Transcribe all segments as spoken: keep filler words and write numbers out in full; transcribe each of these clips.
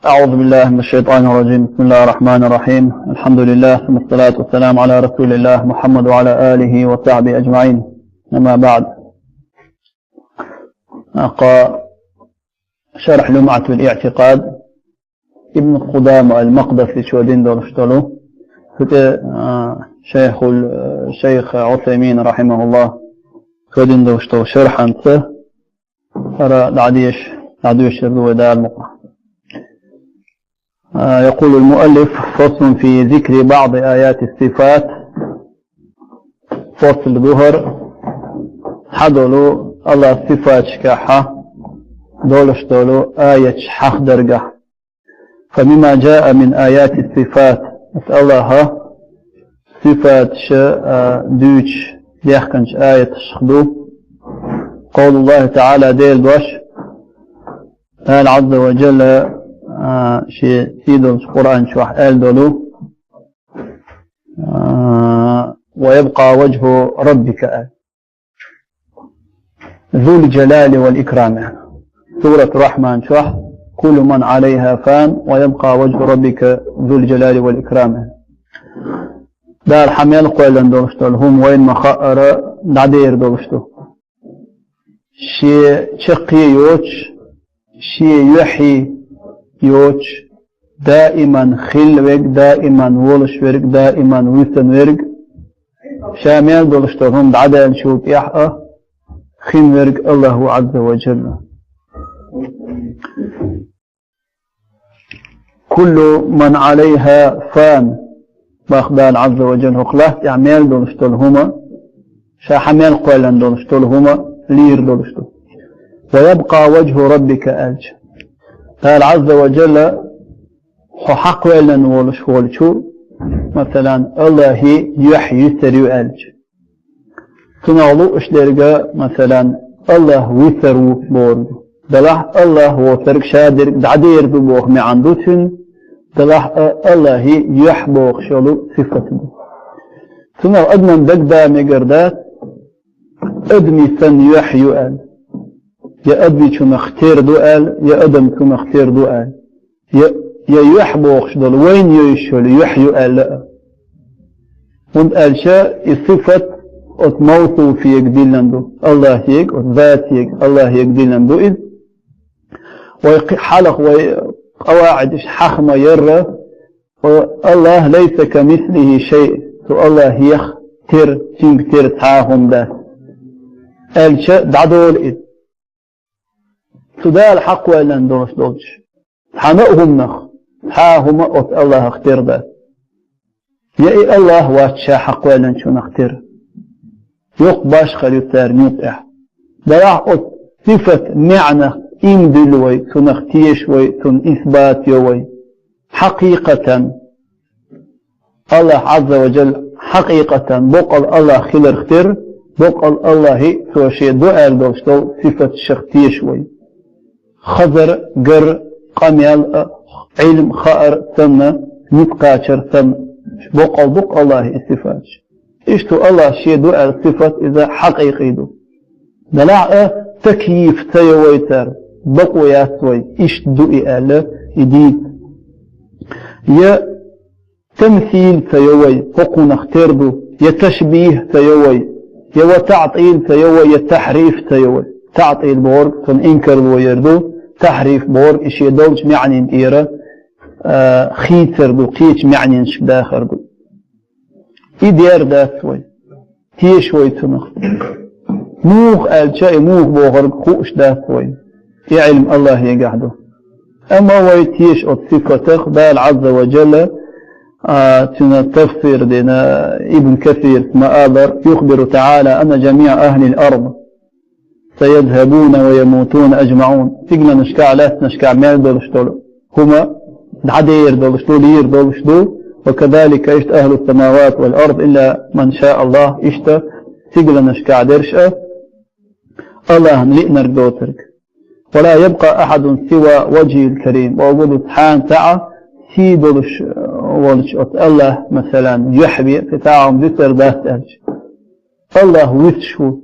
أعوذ بالله من الشيطان الرجيم. بسم الله الرحمن الرحيم. الحمد لله، ثم الصلاة والسلام على رسول الله محمد وعلى آله وصحبه أجمعين. أما بعد. Акъа, шархь Лумъатул Иътикъад, Ибн Къудама ал-Макъдисичо дина долуш долу. ХӀунда, а, шайхул, а, шайх Усаймин, рахимахуллах, цо дина долуш долу шархьанца, хӀара дӀадеш-, дӀадоьшур ду вай Дала мукъ. А, يقول المؤلف: فصل في ذكر بعض آيات الصفات. Фасл ду хӀара, хьадолу Аллахьан сифаташкахь долуш долу аяташ хьахдаргахь. فمما جاء من آيات الصفات. Аллахьан сифаташ, а, дуьйцуш даьхкинчу аяташкахь ду. قول الله تعالى, Делан дош. Дала Азза ва Джалла, а, шен сийдолчу Къуръан чохь аьлла долу, а, ويبقى وجه ربك, аьлла. ذو الجلال والإكرام. Сурат Рахьман чохь: كل من عليها فان ويبقى وجه ربك ذو الجلال والإكرام. Дала хьан мел кхоьллина долуш долу хӀума вайна ма-хаъара дӀадер долуш ду. Шен чаккхе йоцуш, шен юьхье йоцуш, даиман хилла верг, даиман волуш верг, даиман вуьсун верг, ша мел долуш долу хӀума дӀадаьллачул тӀаьхьа а хин верг Аллахь ву Азза ва Джалла. كل من عليها فان, боху Дала Азза ва Джалла, хӀокху лаьтта тӀехь мел долуш долу хӀума, ша хьан мел кхоьллина долуш долу хӀума лийр долуш ду. ويبقى وجه ربك аьлча, Дала Азза ва Джалла хьо хьакхоьллина волуш волчу, масалан, Аллахьан юьхь юьсур ю аьлча, цунах лууш дерг, масалан, Аллахь вуьсур ву бохург ду. Делахь Аллахь воцург ша дерг дӀадер ду боху маьӀна ду цуьнан, делахь а Аллахьан юьхь бохуш йолу сифат ду. Цунах адаман дагадала мегар дац, адаман санна юьхь ю аьлла. Я адаман цунах тера ду аьлла, я адам цунах тера ду аьлла. Я, я юьхь бохуш долу, вайна йовзуш йолу юьхь ю аьлла а. ХӀунда аьлча и сифат оцу мавсуфе диллина ду, Аллахье, оцу зате, Аллахье диллина ду иза. Вай кхи-, хьалха вай къаваӀидаш хьаха ма-ярра, Аллахь ليس كمثله شيء, цу Аллахьех тера, цуьнга тера цхьа а хӀума дац аьлча, дӀадолу иза. Цу Дала хьакхоьллина долуш долчу цхьана а хӀуманах цхьа а хӀума оцу Аллахьах тера дац. Я и Аллахь вац ша хьакхоьллинчунах тера. Йоккха башхалла ю церан юкъехь. Делахь оцу сифат маьӀнах ийман дуьллу вай, цунах теша вай, цунна исбат йо вай. Хьакъикъатан, Аллахь Азза ва Джалла хьакъикъатан боккъал Аллахь хиларх тера, боккъал Аллахье цо шен ду аьлла долуш долу сифаташах теша вай. Хазар, гар, къамел а, Ӏилм, хаар санна, ницкъ кхачар санна, боккъал бу-кх Аллахье и сифаташ. Иштта Аллахь шен ду аьлла сифат иза хьакъикъи ду. Делахь а такйиф ца йо вай цара, бакъо яц вай, иштта ду и аьлла, и дийца. Я тамсил ца йо вай, хӀокхунах тера ду, я ташбихӀ ца йо вай, я ва таӀтӀил ца йо вай, я тахьриф ца йо вай. ТаӀтӀил бохург цунна инкарло яр ду, тахьриф бохург и шен долчу маьӀнин тӀера, а, хийцар ду, кхечу маьӀненашка дахар ду. И дер дац вай. Теша вай цунах. Муха аьлча, и муха бохург хууш дац вай. И Ӏилма Аллахьегахь ду. Амма вай теша оцу сифатах, Дала Азза ва Джалла, а, цуьнан тафсир дина Ибн Касир ма-аллара: يخبر تعالى أن جميع أهل الأرض سيذهبون ويموتون أجمعون. Стигланашкахь, лаьттанашкахь мел долуш долу хӀума дӀадер долуш ду, лийр долуш ду. وكذلك, иштта, أهل السماوات والأرض إلا من شاء الله, иштта стигланашкахь дерш а Аллахьна лиънарг доцург. ولا يبقى أحد سوى وجهه الكريم. Бохург ду, цхьана цхьаъ сий долуш волчу оцу Аллахь, масалан, юьхь бен, кхин цхьа а хӀума дуьсур дац аьлча. Аллахь вуьсуш ву.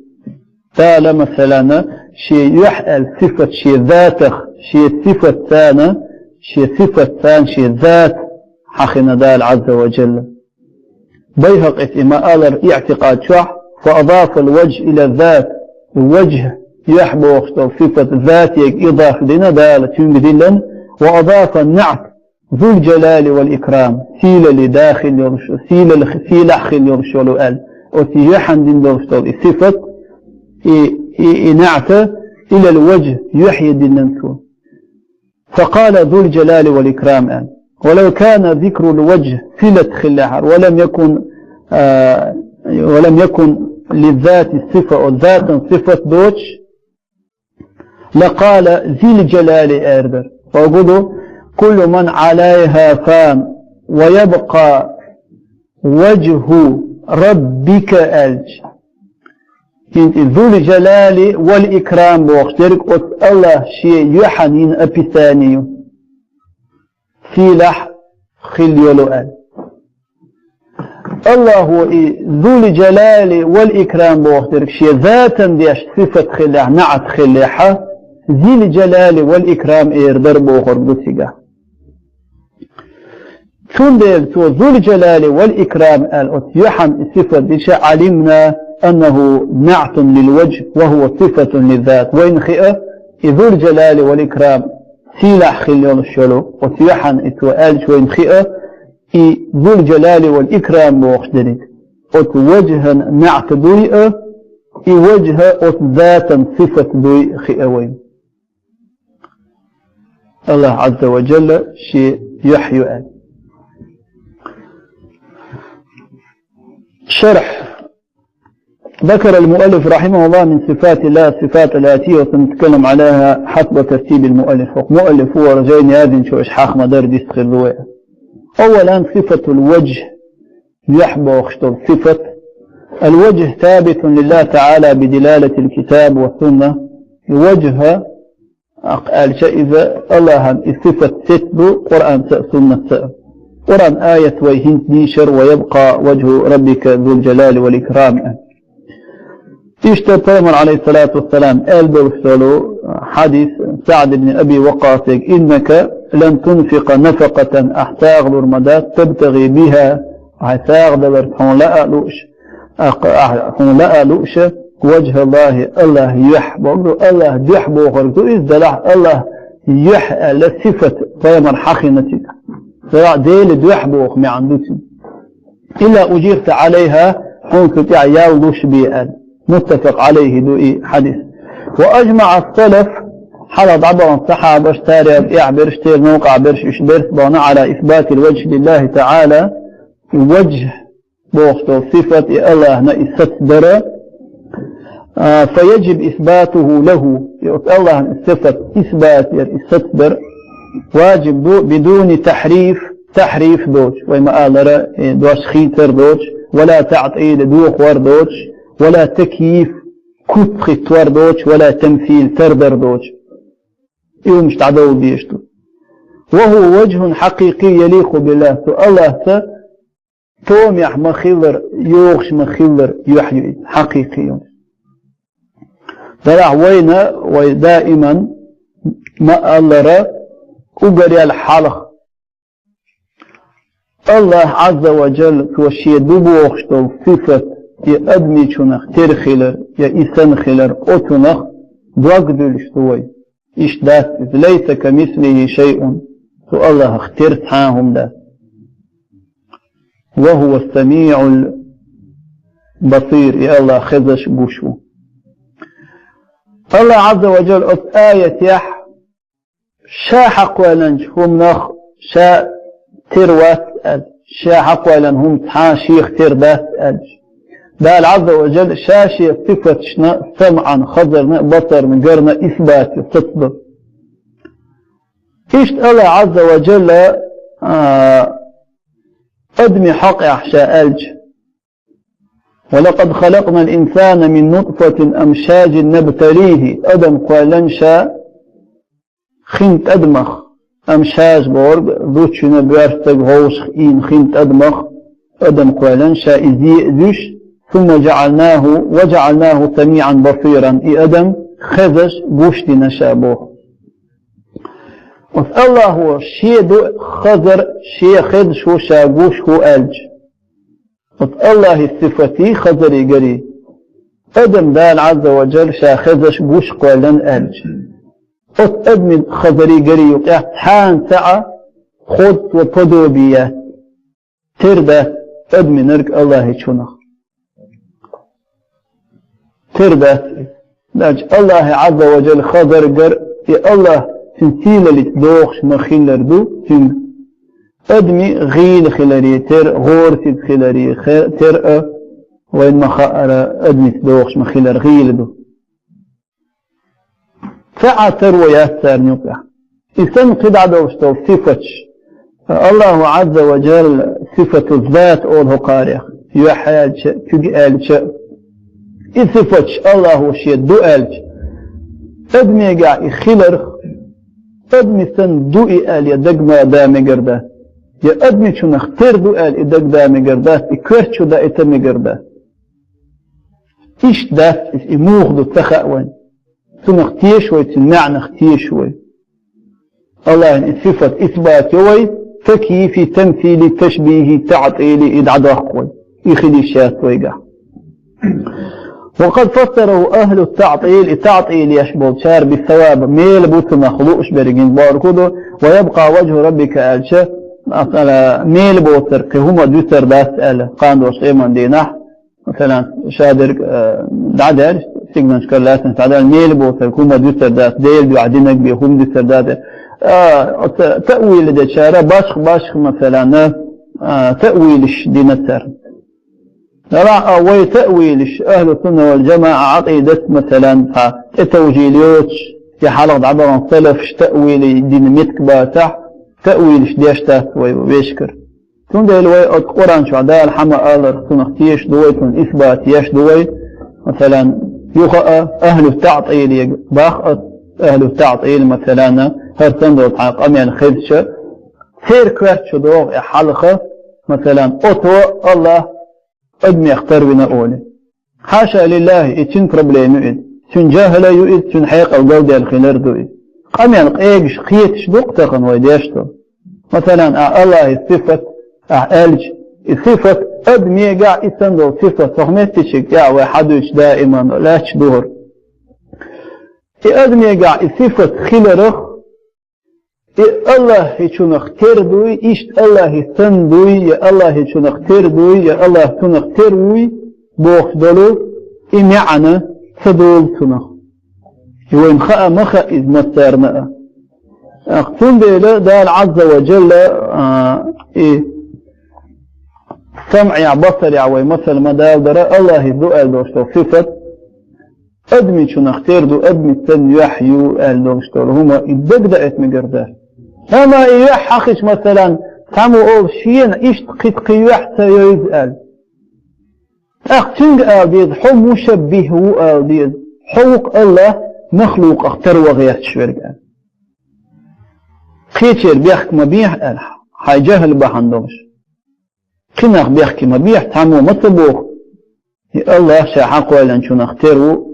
Дала, масалан, шен юьхь аьлла сифат, шен затах, шен сифатца шен сифатца, шен зат хьахийна Дала Ӏазза ва Джалла. Байхьакъис и ма аллара иӀтикъад чохь, فأضاف الوجه إلى الذات, ваджхӀ, юьхь бохуш долу сифат, зате идафа дина Дала, цуьнга диллина, وأضاف النعت ذو الجلال والإكرام, сийлаллин да хилла йолуш, сийлалла, сийлахь хилла йолуш йолу аьлла. Оцу юьхьана дина долуш долу и сифат, и, и, и наӀта, إلى الوجه, юьхье диллина цо. فقال ذو الجلال والإكرام аьлла. ولو كان ذكر الوجه صلة хиллехьара, ولم يكن, а, ولم يكن للذات صفة, оцу затан сифат доцуш, لقال ذي الجلال эр дара. Бохург ду, كل من عليها فان ويبقى وجه ربك аьлча. ХӀинца и Зул-Джалали вал-Икрам бохуш дерг оцу Аллахь шен юьхьана йина описание ю. Сийлахь хилла йолу аьлла. Аллахьо и Зул-Джалали вал-Икрам бохуш дерг шен затан деш сифат хилахь, наӀат хилахьа, Зил-Джалали вал-Икрам эр дара бохург ду цигахь. Цундела цо Зул-Джалали вал-Икрам аьлла оцу юьхьана и сифат дича, علمنا أنه نعت للوجه وهو صفة للذات. Вайна хиъа, и Зул-Джалали вал-Икрам сийлахь хилла йолуш йолу оцу юьхьана и цо аьлча вайна хиъа, и Зул-Джалали вал-Икрам бохуш дерриг оцу ваджхӀан наӀт дуй а, и ваджхӀ оцу затан сифат дуй а хиъа вайна. Аллахь Ӏазза ва Джалла шен юьхь ю аьлла. Шархь. ذكر المؤلف رحمه الله من صفات الله الصفات الآتية وسنتكلم عليها حسب ترتيب المؤلف. ХӀокху муаллифо вара жайна яздинчу уьш хьаха ма-дарра дистхир ду вай. أولا صفة الوجه, юьхь бохуш долу сифат. الوجه ثابت لله تعالى بدلالة الكتاب والسنة. И ваджхӀ, аккха аьлча, иза Аллахьан и сифат сет ду Къуръанца а, суннатца а. Къуръан аят вай хӀинца дийшар: ويبقى وجه ربك ذو الجلال والإكرام. Иштта Пайхамар, Ӏалайхиссалату вассалам, аьлла долуш долу хьадис СаӀд ибн Аби Ваккъасига: إنك لن تنفق نفقة, ахь сагӀа лур ма дац, تبتغي بها, ахь сагӀа даларца хьуна лаа а лууш, ахь, ахь, хьуна лаа а лууш, وجه الله, Аллахь юьхь бохург ду, Аллахь дуьхь бохург ду иза, делахь Аллахь юьхь аьлла сифат Пайхамар хьахийна цига. Делахь Делан дуьхь боху маьӀна ду цига. إلا أجرت عليها, хьуна цу тӀехь ял луш бе аьлла. متفق عليه ду и хьадис. وأجمع السلف, хьалха дӀабахана сахьабаш, царел тӀаьхьа берш, церан новкъахь берш, уьш берс бахана, على إثبات الوجه لله تعالى, и ваджхӀ бохуш долу сифат и Аллахьна и сацдара, а, فيجب إثباته له, и оцу Аллахьна и сифат исбат яр, и сацдар важиб ду, بدون تحريف, тахьриф доцуш, вай ма-аллара, э, дош хийцар доцуш, ولا تعطيل, дохор доцуш, ولا تكييف, куц хӀиттор доцуш, ولا تمثيل, тардар доцуш. И хӀумаш дӀадовла дезаш ду. وهو وجه حقيقي يليق بالله, цу Аллахьца томехь ма-хиллара, йогӀуш ма-хиллара юьхь ю иза, хьакъикъи ю. Делахь вайна, вай даиман ма-аллара, угар яьлла хьалха, Аллахь Ӏазза ва Джалла, цо шен ду бохуш долу сифат, я адамичунах тера хилар, я и санна хилар, оцунах дог дуьллуш ду вай. Иштта дац иза: ليس كمثله شيء, цу Аллахьах тера цхьа а хӀума дац. وهو السميع البصير, и Аллахь хезаш, гуш ву. Аллахь Ӏазза ва Джалла оцу аятехь ша хьакхоьллинчу хӀуманах ша тера вац аьлла, ша хьакхоьллина хӀума цхьа а шех тера дац аьлча, Дала Ӏазза ва Джалла ша шен сифаташна, самъан, хазарна, басарна, гарна исбат ю, сацду. Иштта Аллахь Ӏазза ва Джалла, а, адамийн хьокъехь ша аьлча: ولقد خلقنا الإنسان من نطفة أمشاج نبتليه, адам кхоьллина ша хин тӀадамах, амшаж бохург, зудчуьнан боьрша стаг вовшах ийна хин тӀадамах адам кхоьллина ша, и зе а зуьйш, ثم جعلناه وجعلناه سميعا بصيرا, и адам хезаш, гуш дина ша боху. Оцу Аллахо шен ду хазар, шен хезаш ву, ша гуш ву аьлча. Оцу Аллахьи сифатий хазарий гарий. Адам Дала Ӏазза ва Джалла ша хезаш гуш кхоьллина аьлча. Оцу адамийн хазарий гарий юкъехь цхьана цхьаъ ходство подобие яц. Тера дац адаминарг Аллахьичунах. Тера дац иза. Дальше Аллахьи Ӏазза ва Джалла хазар гар, и Аллахь цуьнан сийлаллица догӀуш ма хиллара ду цуьнга. Адамийн гӀийла хиларе тера, гӀорасица хиларе хе-, тера а, вайна ма хаара, адамица догӀуш ма хиллара гӀийла ду. Ца Ӏа таро яц царна юкъахь. И санна кхидӀа долуш долу сифаташ. Аллахьу Ӏазза ва Джалла сифату зат олу хӀокхарех, юьхь аьлча а, куьг аьлча а. И сифаташ Аллахьо шен ду аьлча, адамегахь и хиларх, адамийн санна ду и аьлла, я дага ма да мегар дац, я адамичунах тера ду аьлла, и дага да мегар дац, и коьрта чу даита мегар дац. Иштта дац иза, и муха ду ца хаьа вайн. Цунах теша вай, цуьнан маьӀнах теша вай. Аллахьан и сифат исбат йо вай, такйифи, тамсили, ташбихи, таӀтили и дӀадоккху вай. И хила йиш яц вайгахь. Ва къад фассараху ахӀлу таӀтил, и таӀтил еш болчара, бис-саваб, мела бу цунах лууш берг, хӀинца бохург ду, ва ябкъа важхӀу раббика аьлча, масала, мела боцург кхин хӀума дуьсур дац аьлла, кхана долчу къеман дийнахь, масала, ша дерг, э, дӀадаьлча, сигнашкара лаьцна дӀадаьлча, мела боцург хӀума дуьсур дац, Делан дуьхьа динарг бен хӀума дуьсур дац. А, оцу таъвил дечара башха-башха, масала, а, таъвилаш дина цара. Дала а вай таъвилаш, ахӀлу сунна вал жамаӀа Ӏакъидат, масала, цхьа тӀетовжийла йоцуш, я хьалха дӀабахана салафаш таъвил дина меттиг бацахь, таъвилаш деш дац вай вешкара. Цундела вай оцу Къуръан чохь Дала хьан ма-аллара, цунах теша ду вай, цунна исбат еш ду вай. Масалан, юха а ахӀлу таӀтилега бах а, ахӀлу таӀтил, масалан, хӀара санна долу цхьа къамел хезча, церан коьрта чу догӀу и хьалха, масалан, ото Аллах адамех тарвина олий. Хьаша лиллахи, и цуьнан проблема ю иза. Цуьнан жахӀала ю иза, цуьнан хьекъал галдаьлла хилар ду иза. Къамел къегаш кхеташ ду-кх тахана вай деш долу. Масалан, ахь Аллахьан сифат, ахь аьлча, и сифат адамегахь и санна долу сифат, хӀокху меттигашка тӀехь вай хьадуьйцуш даиман лаьтташ ду хӀара. И адамегахь и сифат хиларх, и Аллахьичунах тера дуй, иштта Аллахье санна дуй, я Аллахьичунах тера дуй, я Аллахь цунах тера вуй, бохуш долу и маьӀна ца долу цунах. И вайна хаа ма хаьа иза массарна а. ТӀаккха цундела Дала Ӏазза ва Джалла, а, и самъехь, басарехь вай масал ма далдара, Аллахье ду аьлла долуш долу сифат, адамичунах тера ду, адамица санна юьхь ю аьлла долуш долу хӀума, и дага даита мегар дац. Амма и юьхь хьахийча, масалан, цхьаммо олу шена иштта кхин кхин юьхь ца йойза аьлла. ТӀаккха цуьнга ала деза, хьо мушаббих ву ала деза, хьо ву-кх Аллахь махлукъах тара ван гӀерташ верг аьлла. Кхечеран бехк ма бехьа аьлла, хьайн жахӀал бахьана долуш. Кхин нах бехке ма бехьа, цхьаммо ма ца боху, и Аллахь ша хьакхоьллинчунах тера ву,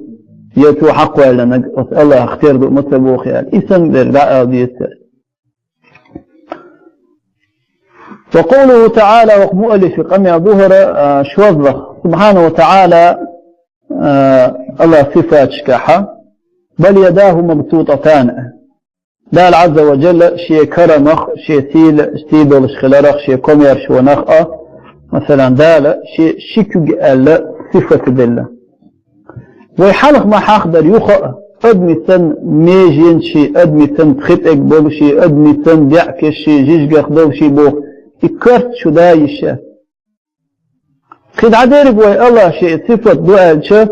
я цо хьакхоьллинарг оцу Аллахьах тера ду ма ца боху аьлла. И санна дерг дӀаала деза цара. Ва къовлуху таӀала, вокху муаллифи къамел ду хӀара, а, шозлагӀа, субхьана ва таӀала, а, Аллахь сифаташкахьа, бал ядаху мабсутатан. Дала Ӏазза ва Джалла шен карамах, шен сийла-, сий долуш хиларах, шен комаьршонах а, масалан, Дала шен ши куьг аьлла сифат делла. Вай хьалха ма хьахдар юха а, адамица санна меженаш, адамица санна пхи тӀег болуш, адамица санна деӀкаш, жижигах долуш боху, и коьрта чу да йиш яц. Кхин дӀа дерг вай Аллахь шен сифат ду аьлча,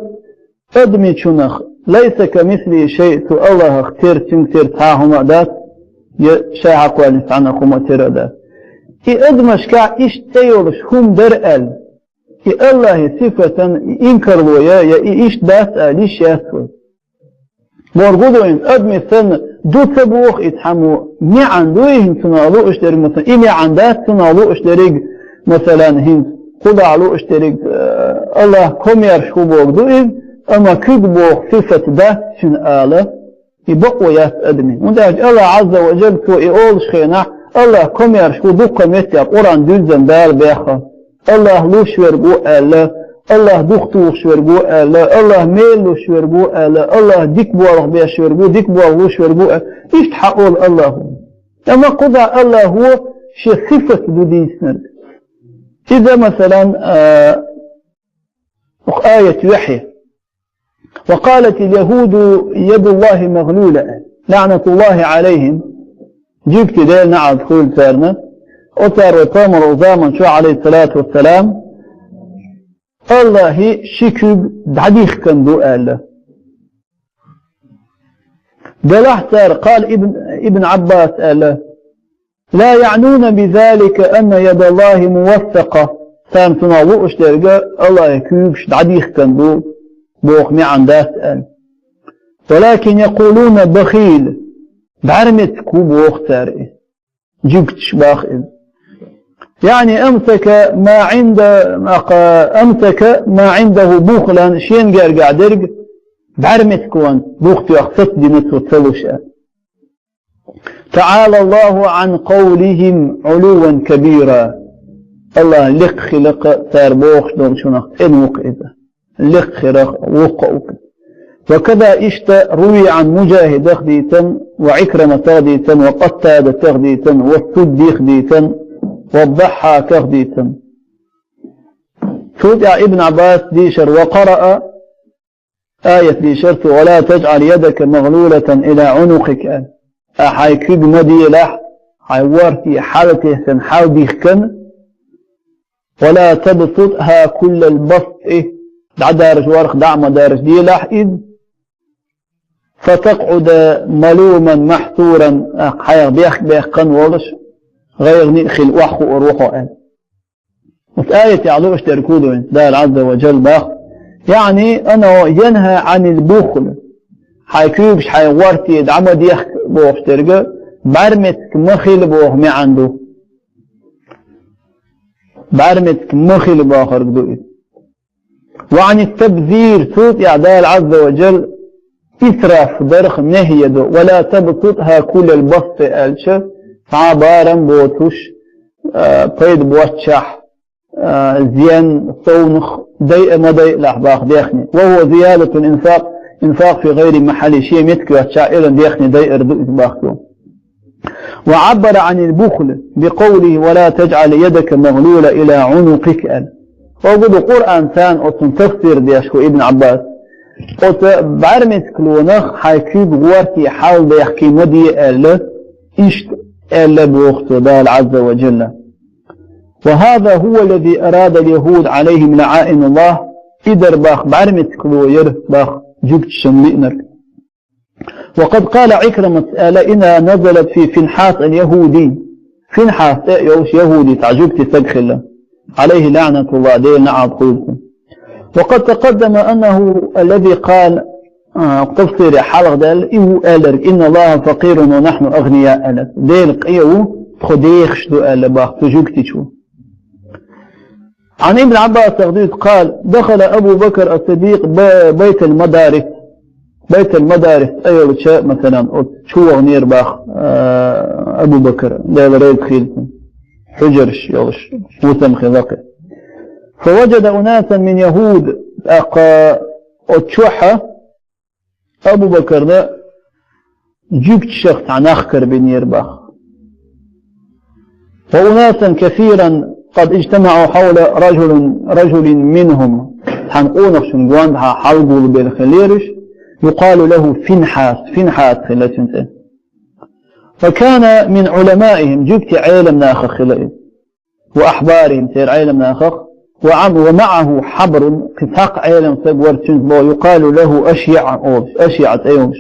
адамичунах, лайса камислихи шай, цу Аллахьах тера, цуьнга тера цхьа а хӀума а дац, я ша хьакхоьллинчу цхьаннах хӀума а тера а дац. И адамашкахь иштта тӀе йолуш хӀума дара аьлла, и Аллахьан сифатан и инкарло я, я и иштта дац аьлла йиш яц вай. Бохург ду хӀинца, адамица санна ду ца боху и цхьаммо, маьӀна дуй хӀинца цунах лууш дерг, масалан, и маьӀна дац цунах лууш дерг, масалан, хӀинца кху дахь лууш дерг, э, Аллахь комаьрша ву бохург ду иза, амма куьг боху сифат дац цуьнан ала, И бакъо яц адамийн. ХӀунда аьлча АллахӀ Ӏазза ва Жалла цо и олуш хенахь, АллахӀ комаьрша ву дуккха меттехь Къуръан дуьззина Дала баьхна. АллахӀ луш верг ву аьлла, АллахӀ духтухуш верг ву аьлла, АллахӀ мел луш верг ву аьлла, АллахӀ дика болх беш верг ву, дика болх луш верг ву аьлла. Иштта хьаолу АллахӀо. Амма кхузахь АллахӀо шен сифат ду дийцинарг. Иза, масалан, а, оха аят вехьи. وقالت اليهود يد الله مغلولة لعنة الله عليهم. Жуьгти, Делан наӀалт хуьлда царна. Оцара вай пайхамар волу заман чохь, Ӏалайхиссалату вассалам, АллахӀан ши куьг дӀадихкина ду аьлла. Делахь цара, قال ابن، ابن عباس аьлла: لا يعنون بذلك أن يد الله موثقة. Царна цунах лууш дерг АллахӀан куьйгаш дӀадихкина ду боху маьӀна дац аьлла. ولكن يقولون بخيل. БӀаьрмециг ву боху цара иза. Жуьгташа боху иза. يعني أمسك ما عند، أمسك ما عنده بخلا, шен гергахь дерг бӀаьрмециг ван, бух тоьхна сацдина цо ца луш аьлла. تعالى الله عن قولهم علوا كبيرا. АллахӀ лекха хиларх цара бохуш долчунах цӀена ву-кх иза. Лекха хиларх воккха а ву-кх иза. وكذا, иштта, روي عن مجاهد а дийцина, وعكرمة а дийцина, وقتادة а дийцина, والسدي а дийцина, والضحاك а дийцина. Цул тӀаьхьа Ибн Ӏаббаса дийшира: وقرأ, аят дийшира цо: ولا تجعل يدك مغلولة إلى عنقك, аьлла. Ахьа хьайн куьг ма делахь, хьайн ворте хьалатесна, хьалдихкина, ولا تبسطها كل البسط, дӀадаржа ворхӀ дӀа а ма даржаделахь иза, فتقعد ملوما محسورا, хьайх бехк-бехкан волуш, гӀайгӀане а хилла охьахуур ву хьо, аьлла. Оцу аятехь лууш дерг хӀун ду иза? Дала Ӏазза ва Жалла боху, يعني أنه ينهى عن البخل, хьайн куьйгаш хьайн ворте дӀа ма дехка бохуш дерг, бӀаьрмециг ма хила боху маьӀна ду. БӀаьрмециг ма хила бохург ду иза. وعن التبذير, цул тӀаьхьа Дала Ӏазза ва Жалла исраф дарх нахьи до: ولا تبسطها كل البسط аьлча, цхьа а барам боцуш, а, пайда боцчахь, а, зен, совнах дайа а ма дайалахь боху даьхни. وهو زيادة الإنفاق، إنفاق في غير محله, шен меттиг йоцчахь, элан даьхни дайар ду иза боху. وعبر عن البخل بقوله: ولا تجعل يدك مغلولة إلى عنقك, аьлла. Оцу ду Къуръан царна оцунна тафсир деш ву Ибн Ӏаббас. Оцу бӀаьрмецигонах хьайн куьг ворте хьалдехке ма де аьлла, иштта аьлла боху цо Дала Ӏазза ва Жалла. وهذا هو الذي أراد اليهود عليهم لعائن الله, и дара боху бӀаьрмециган яра боху жуьгташна лиънарг. وقد قال عكرمة, аьлла, إنها نزلت في فنحاس اليهودي. Финхьас цӀе а йолуш яхӀуди цхьа жуьгти стаг хилла. عليه لعنة الله, Делан наӀалт хуьлда цунна. وقد تقدم أنه الذي قال, а, тафсире хьалха даьлла, и ву аьлларг: إن الله فقير ونحن أغنياء, аьлла. Дела къе ву, тхо дехаш ду, аьлла боху цу жуьгтичо. عن ابن عباس дуьйцу, قال: دخل أبو بكر الصديق ب-، بيت المدارس. Байтал-Мадарис цӀе йолчу, масалан, оцу чу ваханера боху, а, Абу Бакр, Дела реза хуьлда цунна, хьуьжарш йолуш, хӀусам хилла кхин. فوجد أناسا من يهود, тӀаккха оцу чохь Абу Бакрна жуьгташах цхьа нах карабинера боху. وأناسا كثيرا قد اجتمعوا حول رجل، رجل منهم. Цхьана къонахчун гонаха хьалгулбелла хиллера уьш, يقال له فنحاس, Финхьас хилла цуьнан цӀе. وكان من علمائهم, жуьгти Ӏеламнахах хилла иза. وأحبارهم, церан Ӏеламнахах, وعم-، ومعه حبر, кхин цхьаккха Ӏелам стаг вара цуьнца боху, يقال له أشيع олуш, Ашиъ цӀе йолуш.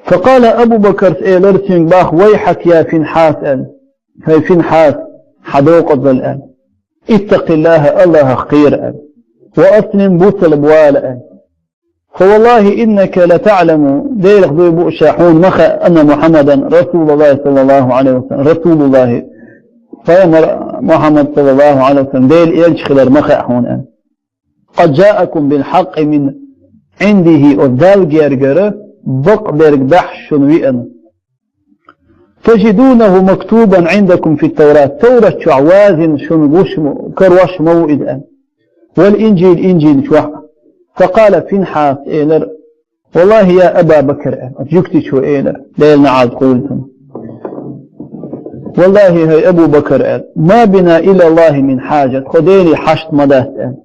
فقال أبو بكر, элира цуьнга боху: ويحك يا فنحاس, аьлла, хӀай Финхьас, хьан докъазалла, аьлла. اتق الله, АллахӀах кхера, аьлла. وأسلم, бусалба вала, аьлла. فوالله إنك لتعلم, Делах дуй бу ша хьуна ма хаьа, أن محمدا رسول الله صلى الله عليه وسلم، РасулуллахӀ, пайхамар Мухьаммад саллаллахӀу Ӏалайхи ва саллам, Делан элча хилар ма хаьа хьуна, аьлла. قد جاءكم بالحق من عندي, оцу Далла гергара бакъдерг дахьаш шуна веана. تجدونه مكتوبا عندكم في التوراة, Таврат чохь вазийна шуна гуш ма, карош ма ву иза аьлла. والإنجيل, Инжил чохь а. فقال فينحاس, элира: والله يا أبا بكر, аьлла, оцу жуьгтичо элира, Делан неӀалт хуьлда цунна. والله, хӀай Абу Бакр, аьлла, ما بنا إلى الله من حاجة, тхо Деле хьашт ма дац, аьлла,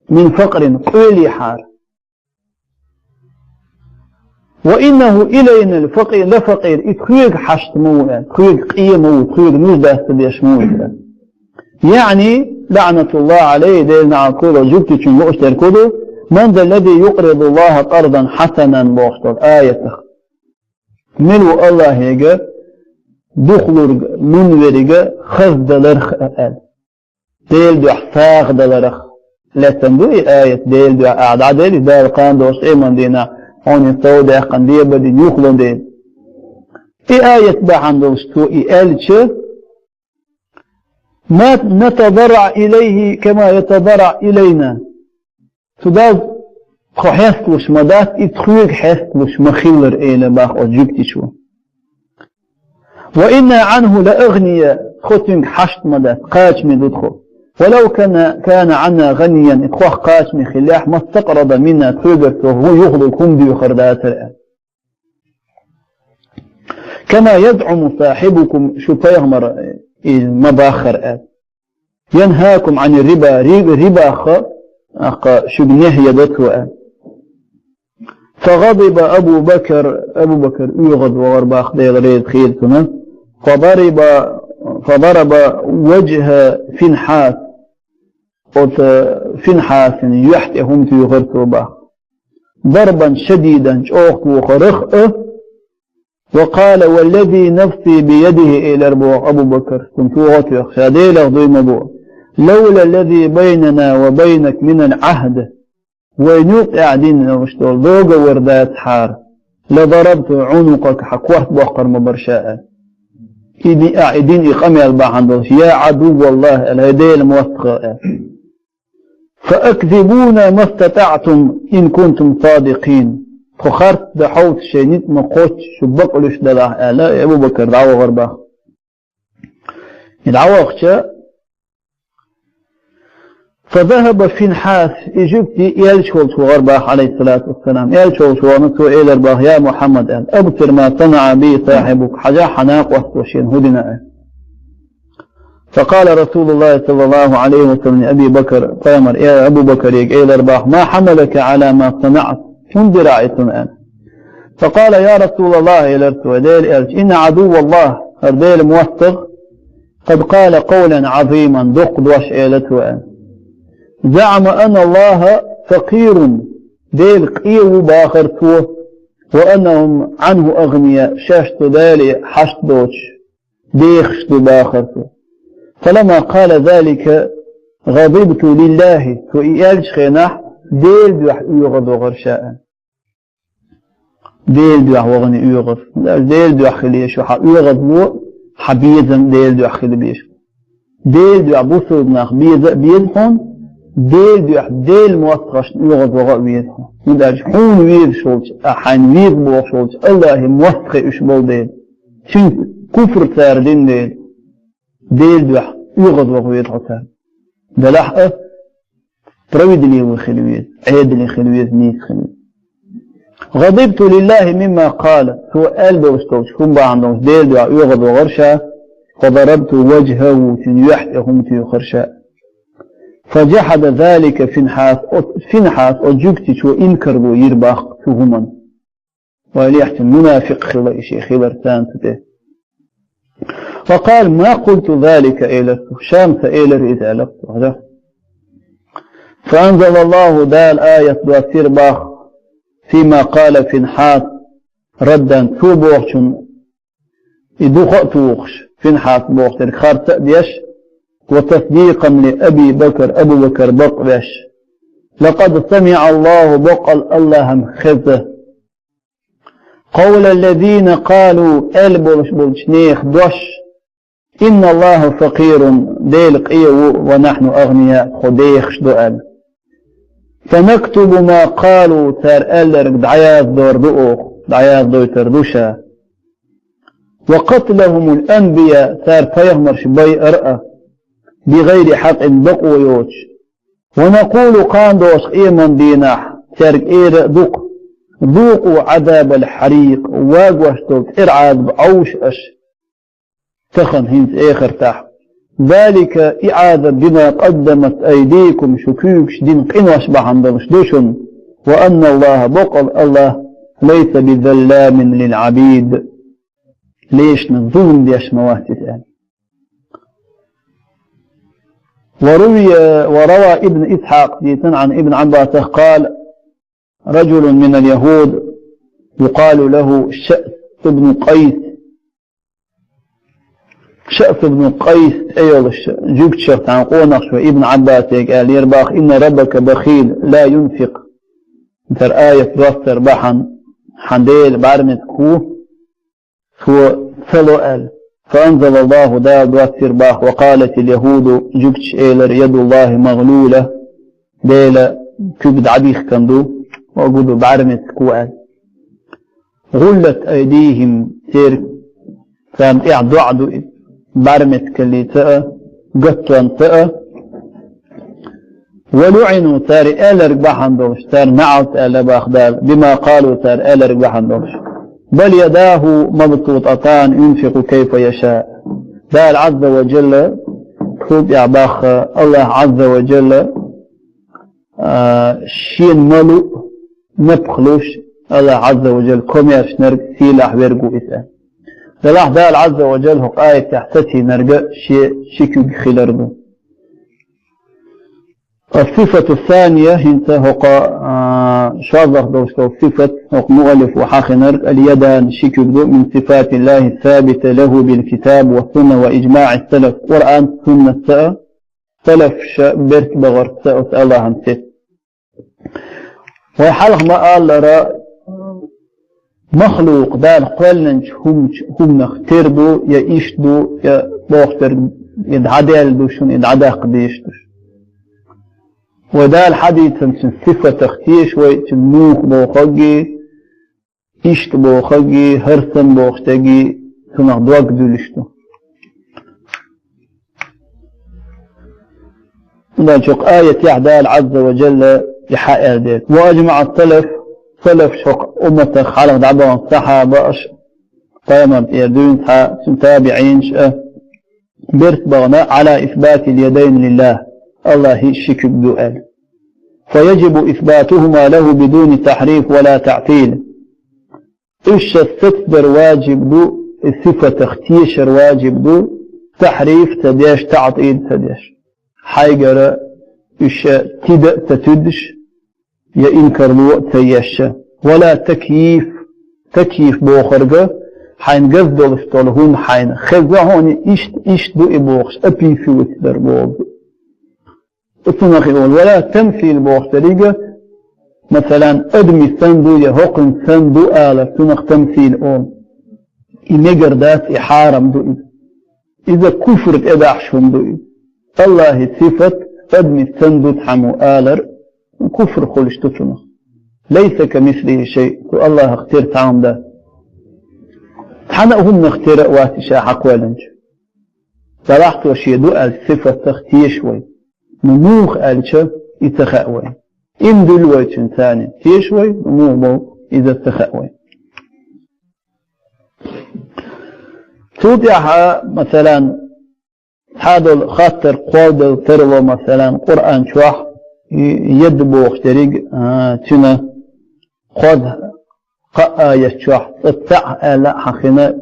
من فقر, къоьллехьара. وإنه إلينا الفقير, لفقير, и тхоьга хьашт ма ву, аьлла, тхоьга къе ма ву, тхоьга нужда ца деш ма ву иза, аьлла. يعني, لعنة الله عليه, Делан неӀалт хуьлда цунна, жуьгтичунна лууш дерг хӀун ду: من ذا الذي يقرض الله قرضا حسنا бохуш долу аятах. Мила ву Аллахьега духалург, лун верг хаза даларх а аьлла. Делан дуьхьа сагӀа даларх лаьттина ду и аят, Делан дуьхьа ахьа дӀаделла, Дала кхана долуш тӀеман дийнахь хьуна и сов даьккхина, дебадина юхало дела. И аят бахьана долуш цо и аьлча: ما نتضرع إليه كما يتضرع إلينا. Цу Далла тхо хьесталуш ма дац, и тхоьга хьесталуш ма хиллара, элира боху оцу жуьгтичо. وإنا عنه لأغنياء, тхо цуьнга хьашт ма дац, кхачаме ду тхо. ولو كان, كان عنا غنيا, и тхох кхачаме хиллехь, ما استقرض منا, тхоьгара цо хӀун юхалург хӀума доьхур дацара аьлла. كما يزعم صاحبكم, шун пайхамар и ма-баххара аьлла. ينهاكم عن الربا, ри-, рибах а, аккха, шуьга нехье до цо аьлла. فغضب أبو بكر, Абу Бакр оьгӀаз вахара боху, Дела реза хила цунна. فضرب, فضرب وجه فينحاس, оцу Финхьасана юьхь тӀе хӀума туьйхира цо боху. ضربا شديدا, чӀогӀа тухарх а, وقال والذي نفسي بيده, элира боху Абу Бакр, цунна чӀогӀа а тоьхна, ша Делах дуй ма боху: لولا الذي بيننا وبينك من العهد, вайна юкъахь дина долуш долу договор дацахьара, لضربت عنقك, хьан корта боккхур ма бара ша аьлла. И ди-, а, и дина и къамел бахьана долуш, يا عدو الله, аьлла, хӀай Делан мостагӀа аьлла. فأكذبونا ما استطعتم إن كنتم صادقين. Тхо харц дан хьовсуш, шайн ницкъ ма кхоччу, шу бакъ луьйш делахь, аьлла, и Абу Бакр дӀавахара боху. И дӀавахча, فذهب فينحاس, и жуьгти элча волчу вахара боху, عليه الصلاة والسلام. Элча волчу вахана, цо элира боху: يا محمد, аьлла, أبصر ما صنع بي صاحبك, хьажахь хьан накъосто шена хӀун дина аьлла. فقال رسول الله صلى الله عليه وسلم لأبي بكر, пайхамар, э, Абу Бакрига элира боху: ما حملك على ما صنعت, хӀун дира ахь и цунна аьлла. فقال: يا رسول الله, элира цо, Делан элча, إن عدو الله, хӀара Делан мостагӀа, قد قال قولا عظيما, дуккха дош элира цо аьлла. زعم أن الله فقير, Дела къе ву бахара цо, وأنهم عنه أغنياء, шаьш цу Дале хьашт доцуш, дехаш ду бахара цо. فلما قال ذلك غضبت لله, цо и аьллачу хенахь Делан дуьхьа оьгӀаз вахара ша аьлла. Делан дуьхьа вахана оьгӀаз. Делан дуьхьа хила еза шу, хьан оьгӀазло, хьан безам Делан дуьхьа хила беза. Делан дуьхьа бусалба нах беза а беза хьуна, Делан дуьхьа, Делан мостагӀашна оьгӀаз ваха а веза хьуна. ХӀунда аьлча хьуна везаш волчу, а, хьайна веза бохуш волчу Аллахьан мостагӀий уьш болу дела. Цуьнца куфр цара дина дела. Делан дуьхьа оьгӀаз ваха веза хьо царна. Делахь а, справедливый хила веза, Ӏедале хила веза, нийса хила веза. غضبت لله مما قال, цо аьлла долуш долчу хӀума бахьана долуш Делан дуьхьа оьгӀаз вахара ша, فضربت وجهه, цуьнан юьхь тӀе хӀума туьйхира ша. فجحد ذلك فينحاس, оцу Финхьас, оцу жуьгтичо инкарло йира боху цу хӀуманна. Вай лехча, мунафикъ хила и шен хилар царна тӀе. وقال: ما قلت ذلك, элира цо, ша-м ца элира иза, аьлла цо, хьажа. فأنزل الله, Дала аят доссийра боху, فيما قال فينحاس ردا, цо бохучунна и дукха а тухуш, Финхьас боху дерг харца а деш, وتصديقا لأبي بكر, Абу Бакр бакъ а веш. لقد سمع الله, бакъ а Аллахьа хезна, قول الذين قالوا, аьлла болуш болчу нехан дош, إن الله فقير, Дела къе ву, ونحن أغنياء, тхо дехаш ду аьлла. فنكتب ما قالوا, цар аьлларг дӀаяздор ду оха, дӀаяздойтар ду ша. وقتلهم الأنبياء, цар пайхамарш байар а, بغير حق, бакъо йоцуш. ونقول, кхана долуш къеман дийнахь цаьрга эр а ду-кх: ذوقوا عذاب الحريق, вагош долу тӀера Ӏазап Ӏовша аша. Тахана, хӀинца, эхартахь. ذلك, и Ӏазап, بما قدمت أيديكم, шу куьйгаш дина къинош бахьана долуш ду шуна. وأن الله, бакъ долу АллахӀ, ليس بظلام للعبيد, лешна зулам деш ма вац иза аьлла. وروي, وروى ابن إسحاق, дийцина, عن ابن عباس قال: رجل من اليهود يقال له شأس بن قيس. Шаъс ибн Къайс тӀе йолуш жуьгташах цхьана къонахчо Ибн Ӏаббасега аьллера боху: إن ربك بخيل لا ينفق. Цара аят доссар бахьана, хьан Дела бӀаьрмециг ву, цо ца ло аьлла. فأنزل الله, Дала доссийра боху: وقالت اليهود, жуьгташа элира: يد الله مغلولة, Делан куьг дӀадихкина ду, хӀокху ду бӀаьрмециг ву аьлла. غلت أيديهم, церан, царна тӀехь доӀа ду иза, бӀаьрмецигаллица а, гаттонца а. ولعنوا, цара аьлларг бахьана долуш, царна неӀалт аьлла боху Дала, بما قالوا, цара аьлларг бахьана долуш. بل يداه مبسوطتان ينفق كيف يشاء. Дала Ӏазза ва Джалла, цул тӀаьхьа боху АллахӀа Ӏазза ва Джалла, а, шена ма луъу напха луш, АллахӀа Ӏазза ва Джалла комаьршнарг, сийлахь верг ву иза. Делахь Дала Ӏазза ва Джалла хӀокху аятехь сацийнарг шен ши куьг хилар ду. الصفة الثانية, хӀинца хӀокху, а, шозлагӀа долуш долу сифат, хӀокху муаллифо хьахийнарг, اليدان, ши куьг ду, من صفات الله الثابتة له بالكتاب والسنة وإجماع السلف, Къуръан, суннатца а, салафаша берт бахарца а оцу АллахӀан сиц. Вай хьалха ма-аллара, махлукъ Дала кхоьллинчу хӀуманах тера ду, я иштта ду, я боху дерг, и дӀадаьлла ду шуна, и дӀадаккха дезаш ду шуна. Вай Дала хьадийцинчу сифатах теша вай, цуьнан муха бохург а, иштта бохург а, хӀара санна бохуш дерг а, цунах дог дуьллуш ду. Цундела чу хӀокху аятехь Дала Ӏазза ва Джалла и хьааьлла дерг. وأجمع السلف, салафаш, хӀокху умматах хьалха дӀабахана сахьабаш, пайхамарна тӀера дуьйна цхьа, цуьнан табиӀинаш а, берт бахана, على إثبات اليدين لله, АллахӀан ши куьг ду аьлла. فيجب إثباتهما له بدون تحريف ولا تعطيل. Уьш сацдар важиб ду, и сифатах тешар важиб ду, тахьриф ца деш, таътил ца деш. Хьайгара уьш тида а ца туьдуш, я инкарло а ца еш. ولا تكييف, такйиф бохург, хьайна газ долуш долу хӀума хьайна хезна хьуна, иштта, иштта ду и бохуш, описывать дар боху. Цунах и олу. ولا تمثيل боху дерг, масалан, адамийн санна ду я хӀокхуьнан санна ду алар, цунах тамсил олу. И мегар дац, и хьарам ду иза. Иза куфр тӀедахьаш хӀума ду иза. АллахӀан сифат адамийн санна ду цхьаммо алар, куфр хуьлуш ду цунах. ليس كمثله شيء, цу АллахӀах тера цхьа хӀума дац. Цхьана а хӀуманах тера а вац и ша хьакхоьллинчу. Делахь цо шен ду аьлла сифатах теша вай. Ну, муха аьлча, и ца хаьа вай. Иман дуьллу вай цуьнан царна. Теша вай, ну, муха боху, иза ца хаьа вай. Цул тӀаьхьа, масалан, цхьадолу хаттар кхолладала тарло, масалан, Къуръан чохь и яд бохуш дерриг, а, цуьнан кхоза кхаа аят чохь цкъа цхьаъ аьлла а хьахийна,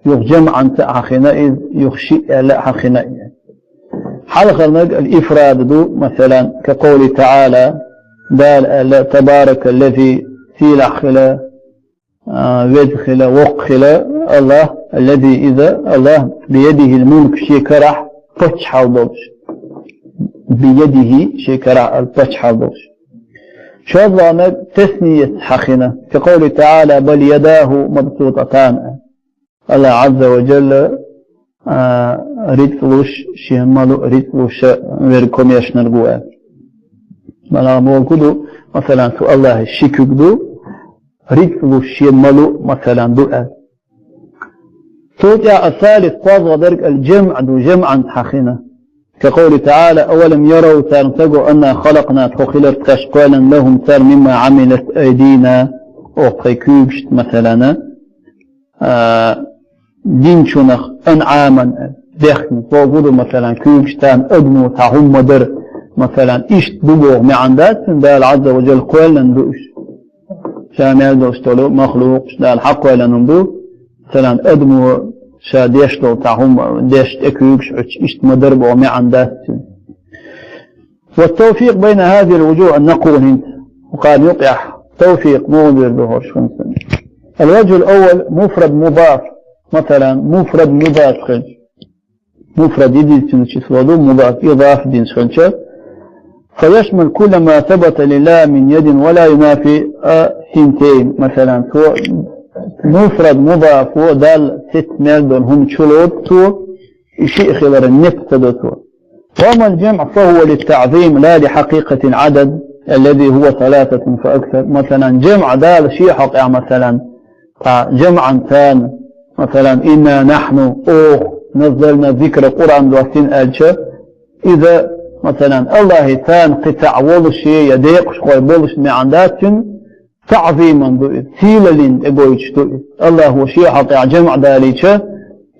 юха жамӀанца а хьахийна иза, юха шиъ аьлла а хьахийна иза. Хьалхарниг ал-ифрад ду, масалан, كقوله تعالى, Дала аьлла: تبارك الذي, сийлахь хила, а, веза хила, воккха хила АллахӀ, الذي, иза АллахӀ, بيده الملك, шен карахь паччахьалла долуш. بيده, шен карахь ал паччахьалла долуш. ШозлагӀниг тасният хьахийна, كقوله تعالى: بل يداه مبسوطتان. АллахӀ Ӏазза ва Джалла, а, рицкъ луш, шен ма луъу рицкъ луш верг, комаьршнарг ву аьлла. Мала боху ду, масалан, цу Аллахьа ши куьг ду, рицкъ луш шен малу, масалан, ду аьлла. Цул тӀаьхьа ас-салис, кхозлагӀа дерг аль-жамъ ду, жамъан хьахийна. كقوله تعالى: أولم يروا, царна ца го, أنا خلقنا, тхо хилар тхаьш кхоьллина, لهم, царна, مما عملت أيدينا, оха тхайн куьйгашца, масалан, а, динчунах, أنعاما, бехкнаш, боху ду, масалан, куьйгашца царна адамо цхьа хӀума ма дара, масалан, иштта ду боху маьӀна дац цуьнан, Дала Ӏазза ва Джалла кхоьллина ду уьш. Ша мел долуш долу махлукъаш Дала хьакхоьллина хӀума ду, масалан, адамо ша деш долу цхьа хӀума, деш тӀе куьйгаш Ӏуьттуш, иштта ма дара боху маьӀна дац цуьнан. والتوفيق بين هذه الوجوه أن نقول, хӀинца кхана юкъехь тавфикъ муха дийр ду хӀорш хӀинца. الوجه الأول مفرد مضاف, масалан, муфрад мудаф хилча, муфрад единственное число ду, мудаф идафа динчу хилча, فيشمل كل ما ثبت لله من يد ولا ينافي الثنتين. Масалан, цо муфрад мудафо Далла сиц мел долу хӀума чулоцу цо, и шиъ хиларан неф ца до цо. وأما الجمع فهو للتعظيم لا لحقيقة العدد الذي هو ثلاثة فأكثر. Масалан, жамъ Дала шен хьокъехь, масалан, цхьа жамъан царна, масалан, إنا نحن, оха, نزلنا الذكر, Къуръан доссийна аьлча, иза, масалан, Аллахье царна кхин цхьаъ волуш я декъашхой болуш маьӀна дац цуьнан, таӀзиман ду иза, сийлаллин тӀе гойтуш ду иза. Аллахьо шен хьокъехь жамъ далийча,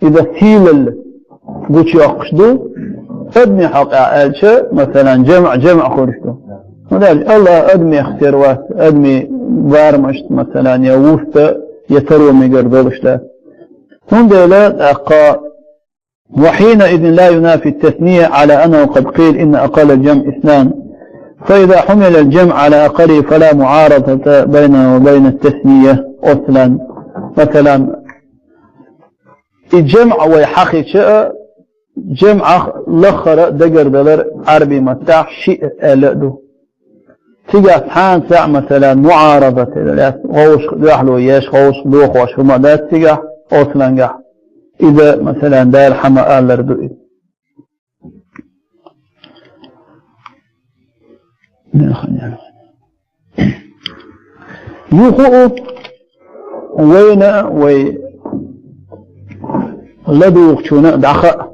иза сийлалла гучуйоккхуш ду, адамийн хьокъехь аьлча, масалан, жамъ, жамъ хуьлуш ду. ХӀунда аьлча Аллахь адамех тера вац, адамийн барамашца, масалан, я вуста, я таро мегар долуш дац. ХӀунда аьлча тӀаккха, وحينئذ لا ينافي التثنية على أنه قد قيل إن أقل الجمع اثنان، فإذا حمل الجمع على أقله فلا معارضة بينه وبين التثنية أصلا. Масалан, и жамъ вай хьахийча а, жамъах лаххара дагардалар Ӏарбийн маттахь шиъ аьлла а ду. Цигахь цхьана цхьаъ, масалан, муӀарадат, вовшах дуьхьало еш, вовшах дохош хӀума а дац цигахь, оцлангахь. Иза, масалан, Дала хьан ма-аллара ду иза. Юха а вайна а, вай ладугӀучунна а дӀахаа.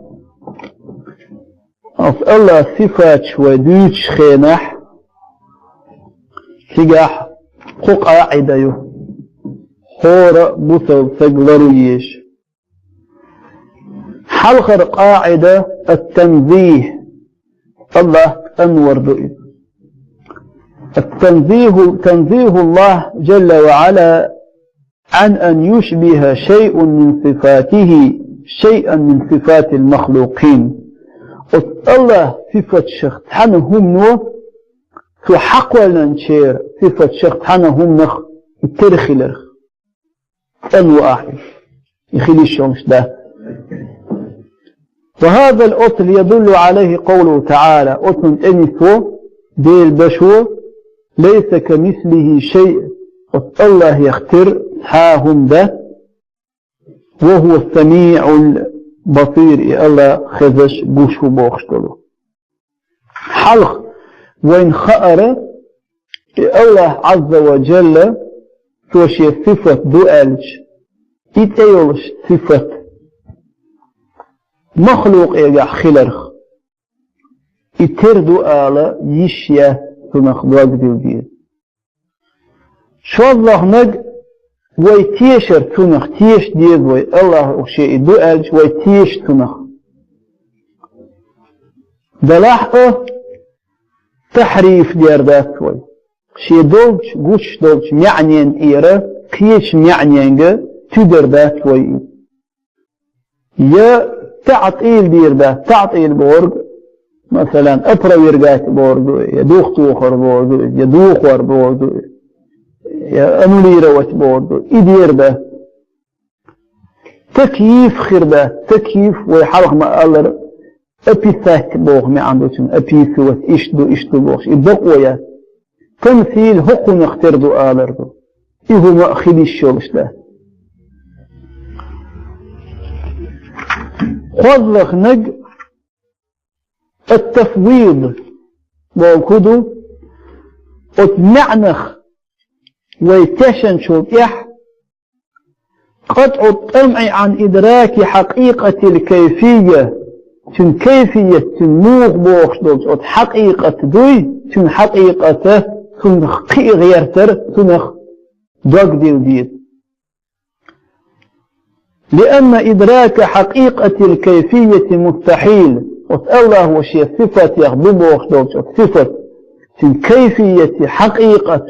Оцу Аллахьан сифаташ вай дуьйцучу хенахь, цигахь кхо къаӀида ю. ХӀора а бусалба стаг ларъеш. Хьалхара къаӀида ат-танзих. Аллахь цӀанвар ду иза. التنزيه، تنزيه الله جل وعلا عن أن يشبه شيء من صفاته شيئا من صفات المخلوقين. Оцу Аллахьан сифатех цхьана хӀумано, цо хьакхоьллинчеран сифатех цхьана хӀуманах и тера хиларх. ЦӀанво ахь иза. И хила йиш йолуш дац. وهذا الأصل يدل عليه قوله تعالى, оцунна тӀе нисво Делан дашо: ليس كمثله شيء, оцу Аллахьех тера цхьа а хӀума дац, وهو السميع البصير, и Аллахь хезаш, гуш ву бохуш долу. Хьалха вайна хаьара, и Аллахь Ӏазза ва Джалла, цо шен сифат ду аьлча, и тӀе йолуш сифат махлукъегахь хиларх, и тера ду ала йиш яц цунах дог дилла деза. ШозлагӀнаг вай тешар цунах, теша деза вай, Аллахьо шен и ду аьлча, вай теша цунах. Делахь а тахьриф дер дац вай. Шен долчу, гучуш долчу маьӀнен тӀера кхечу маьӀненга туьдар дац вай иза. Я таӀтӀил дийр дац, таӀтӀил бохург, масалан, опровергать бохург ду, я духтохар бохург ду, я духор бохург ду, я аннулировать бохург ду. И дийр дац. Такйиф хир дац, такйиф вай хьалха ма-аллара, описать боху маьӀна ду цуьнан, описывать, иштта ду, иштта ду бохуш, и бакъо яц. Тамсил хӀокхунах тера ду алар ду. И хӀума а хила йиш йолуш дац. КхозлагӀнаг ат-тафвид бохург хӀун ду? Оцу маьӀнах вай тешначул тӀехь, قطع الطمع عن إدراك حقيقة الكيفية, цуьнан кайфият, цуьнан муха бохуш долчу оцу хьакъикъат дуй, цуьнан хьакъикъата, цунах кхиа гӀертар, цунах дог дилла деза. لأن إدراك حقيقة الكيفية مستحيل. Оцу Аллахо шен сифатех ду бохуш долчу оцу сифат, цуьнан кайфият, хьакъикъат,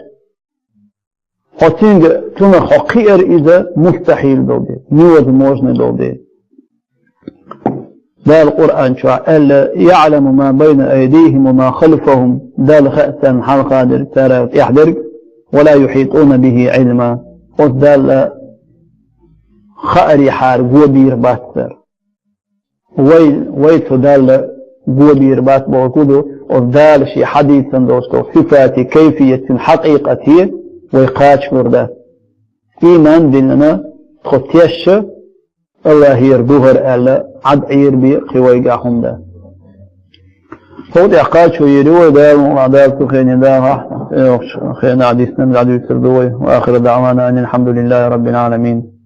хьо цуьнга, цунах хьо кхиар иза мустахьил долу дела, невозможно долу дела. Дала Къуръан чохь аьлла: يعلم ما بين أيديهم وما خلفهم, Далла хаьа царна хьалха дерг, царах тӀехь дерг, ولا يحيطون به علما, оцу Далла хаарехьара го бийр бац цара. Вай, вай цу Далла го бийр бац бохург хӀун ду, оцу Дала шен хьадийцина долчу сифати, кайфиятин хьакъикъате вай кхачалур дац. Ийман диллина, тхо тешша, Аллахера ду хӀара аьлла, Ӏад Ӏийр бен кхин вайгахь хӀума дац. ХӀокху тӀехь кхачо йийр ю вай, Дала мукъ лахь, Дала цу хене дахахь, тӀейогӀучу хенахь дийцинарг дӀадуьйцур ду вай. وآخر دعوانا أن الحمد لله رب العالمين.